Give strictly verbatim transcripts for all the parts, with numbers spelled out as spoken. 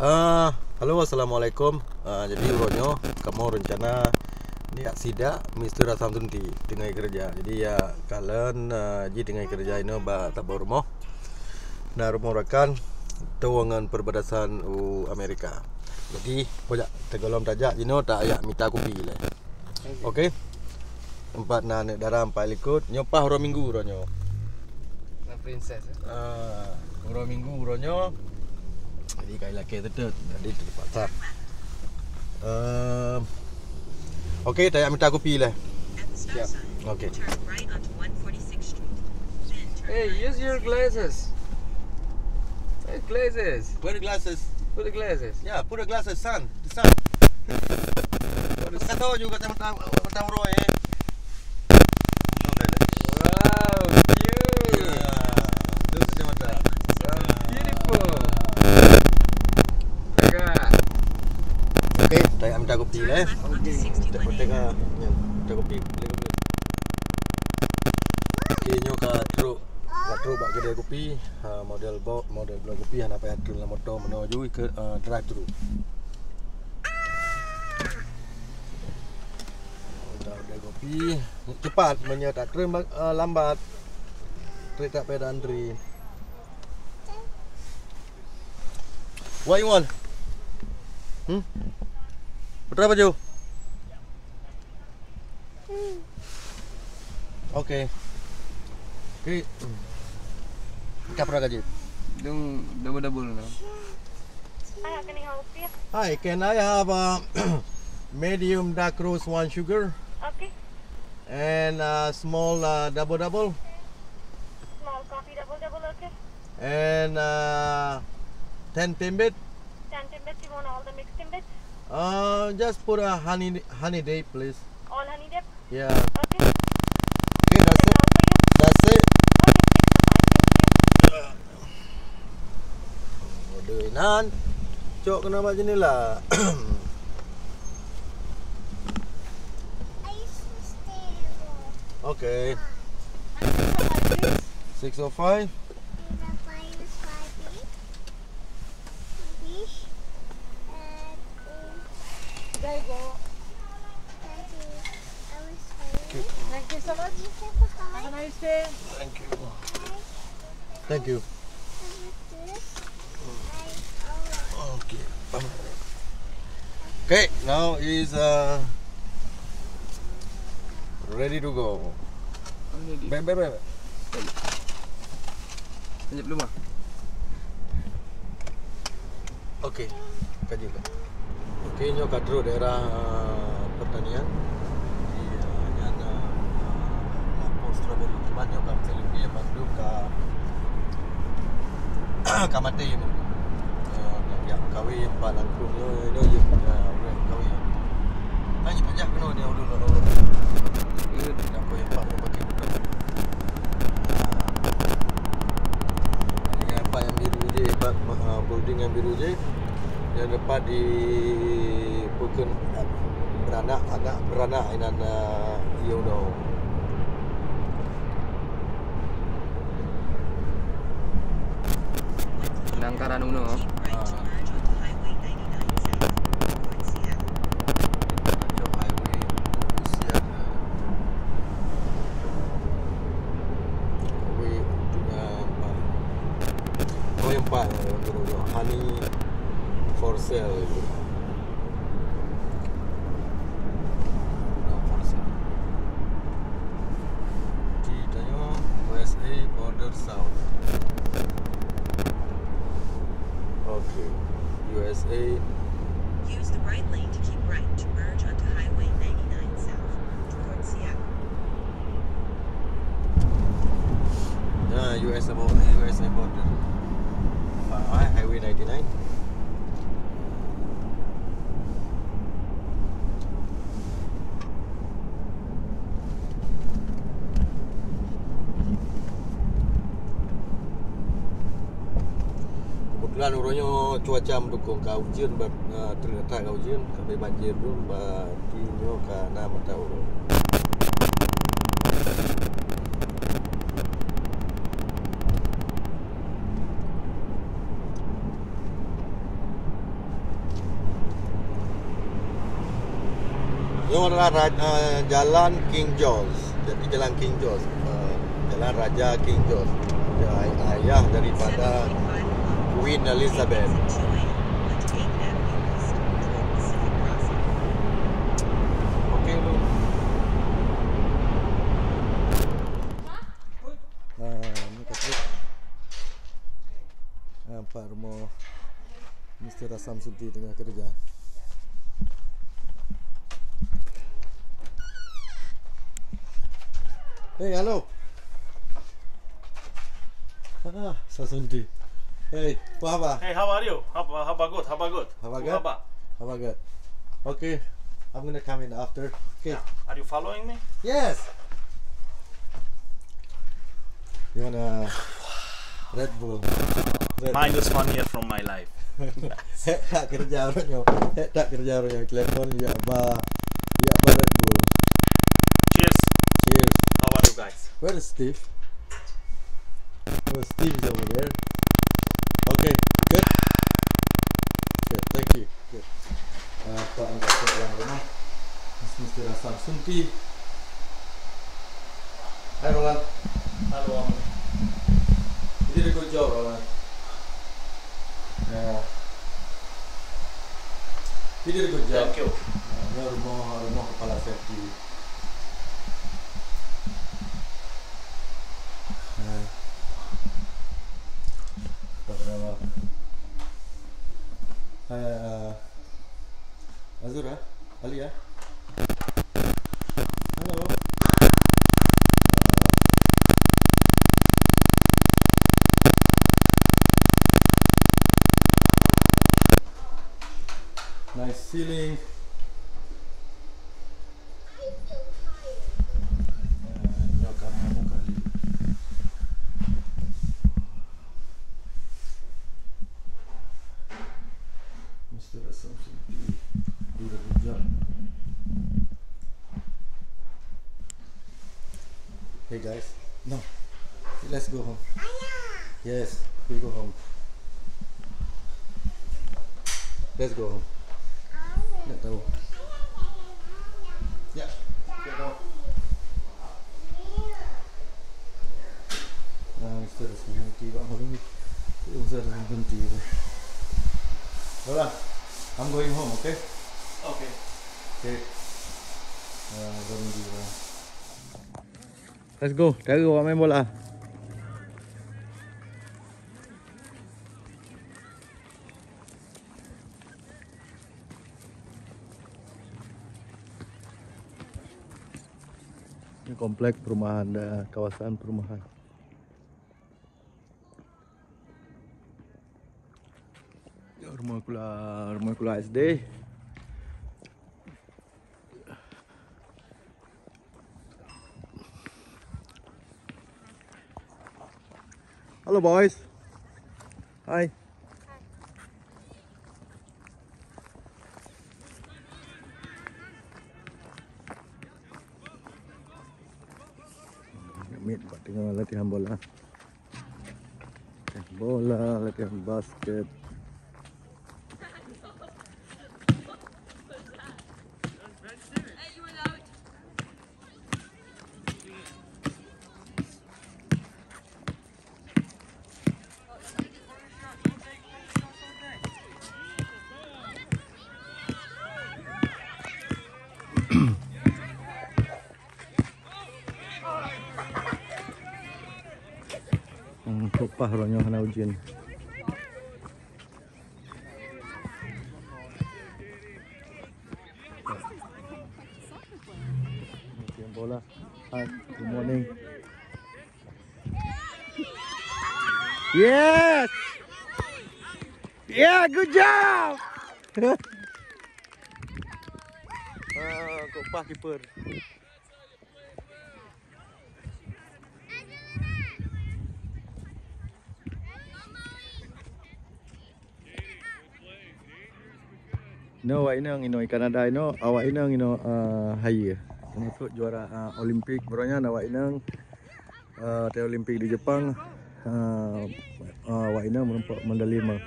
Ah, halo, assalamualaikum. Ah, jadi uroe nyoe kamoe reuncana neujak sidak Mister Hasan Sunti teungoh keureuja. Jadi ya kalon, ah, jih teungoh keureuja inoe bak saboh rumoh. Na rumoh rakan tueng ngon perbatasan u Amerika. Jadi, kujak teugohlom tajak jinoe tajak mita kupi lé. Okey. Empat na aneuk dara empat likot. Nyoe paih uroe Minggu uroe nyoe. Na princess, eh? Ah, uroe Minggu uroe nyoe. Jadi kai lakée teuteuet. Jadi terpaksa. Ehm, okey, tajak mita kupi lé. Siap. Okey. Hey, use your glasses. Hey, glasses. Wear the glasses. Put the glasses. Yeah, put the glasses, son. San. Kata juga kacamata, kacamata uroe, eh. Wow, cute. Ya, tu kacamata. Wow, beautiful. Jaga. Okey, tajak mita kupi, eh. Okey. Tengok, tengok. Ya, mita kupi. Okey, nyoe ka trok. Ka trok bak keudè kupi, ha, model bo-, model bloe kupi hana payah treun lam moto meunoe ju ke, eh, drive thru. Keudè kupi, cepat, meunyoe tatreun ba-, eh, lambat. Treuk that payah antri. What you want? Hmm? Putra baju? Okey. Okey. Kapra gaji. Dong double-double na. Hi, can I have a medium dark roast, one sugar? Okay. And a small, uh, double-double. Small coffee double-double, okay. And, uh, ten Timbit. Ten Timbit, you want all the mixed Timbit? Uh, just put a honey, honey dip, please. All honey dip? Yeah. Okay. Okay, that's it. That's it. Okay, thank you. Order inan. Cok keunoe bak jendela. Okay. Six oh five. There you go. Thank you. Thank you so much. Have a nice day. Thank you. Thank you. Okay. Okay, now is, uh, ready to go. Ready. Baik, baik, baik. Lanjut belum ah? Okey, ka jeuet. Okey, nyoe ka trok daerah, uh, pertanian. Di, uh, nyan, uh, uh, lampôh strawberry. Cuman nyoe ka selfie, lepas tu ka, ka maté nyoe. Uh, ka pihak kawé empat langkong nyoe, nyoe, uh, ureueng kawé. Tanya pajak keunoe dia ureueng, ureueng. Dia kawé empat nyoe pakai. Dengan empat nyang biru je, empat, ah, building nyang biru je. Nyang dapat di pukon beranak, anak beranak inan, ah, you know. Nangkaran uno. Ah. Tanjong Highway, Usia. Highway, Usia empat. Oh, yang empat, yang baru tu. Honey for sale. Honey for sale. Di Tanjong, U S A border south. Okay. U S A. Use the right lane to keep right to merge onto Highway ninety-nine South toward Seattle. Nah, U S A bo-, U S A border. Faham, eh? Highway ninety-nine. Keubeutulan uroe nyoe cuaca meudukong, ka ujeuen, ba-, eh, treuk that ka ujeuen, ka banjir dum, ba, di nyoe ka na mata uroe. Nyoe adalah ra-, eh, Jalan King George. Jadi, Jalan King George. Eh, Jalan Raja King George. Ya, ay-, ayah daripada Queen Elizabeth. Okey, tu. Ah, ni ka trok. Nampak rumoh Mister Asam Sunti tengah kerja. Hey, halo. Ah, Asam Sunti. Hey, apa khabar? Hey, how are you? How, how about good? How about good? How about good? How about? How about good? Okay, I'm gonna come in after. Okay. Yeah. Are you following me? Yes. You wanna Red Bull? Red Bull. Minus one year from my life. Hek that kerja uroe nyoe. Hek that kerja uroe nyoe. Telepon jak ba, jak ba Red Bull. Cheers. Cheers. How are you guys? Where is Steve? Oh, Steve is over there. Okay, good. Good, thank you. Good. Ah, Pak angkat orang rumah. Mister Asam Sunti. Hai, Roland. Halo, Om. You did a good job, Roland. Yeah. You did a good job. Thank you. Ah, ini rumah, rumah kepala safety. Ah. Tak ada. Ah, Azura, Alia. Halo. Nice ceiling. Ah, nyoe ka mau kali. Mister Assumption. Dua ribu jam. Hey guys, no. Let's go home. Yes, we go home. Let's go home. Nak tahu. Ya, kita tahu. Ah, Mister Assumption, bak hari ni. Mister Assumption. Hold on. I'm going home, okay? Okay. Okay. Ah, jam dua. Let's go, cari orang main bola. Ini komplek perumahan, eh, kawasan perumahan. Rumah Kula, Rumah Kula S D. Halo, boys. Hai. Mit, buat tengah latihan bola. Latihan bola, latihan basket. Hmm, peupah uroe nyoe hana ujeuen. Bola. Hai, good morning. Yes. Yeah, good job. Ah, kok pas keeper. Inoe awak inong inoe Kanada inoe, awak inong inoe, eh, hayeue. Inoe ikot juara, eh, Olimpik. Baroe nyan awak inong, eh, watèe Olimpik di Jepang, eh, eh, awak inong meureumpok medali emas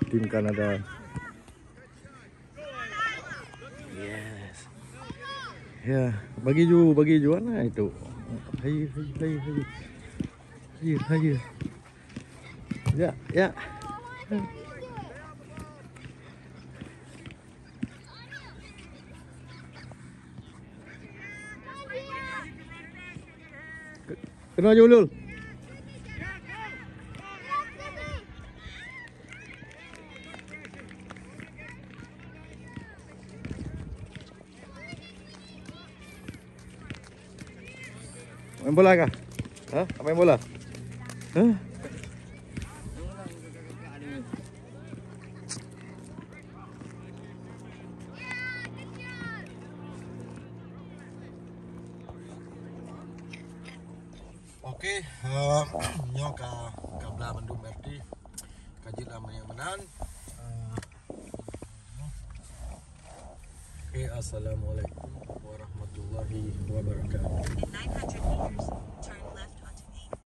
tim Kanada. Yes. Ya, bagi ju, bagi ju. Ana itu. Hayu, hayu, hayu, hayu. Hayu, hayu. Ya, ya. Kena je, Ulul. Main bola kah? Ha? Main bola? Ha? Okey, eh, nyoe ka, ka blah mandum berarti ka jeuet lam meunan. Eh, okey, assalamualaikum warahmatullahi wabarakatuh.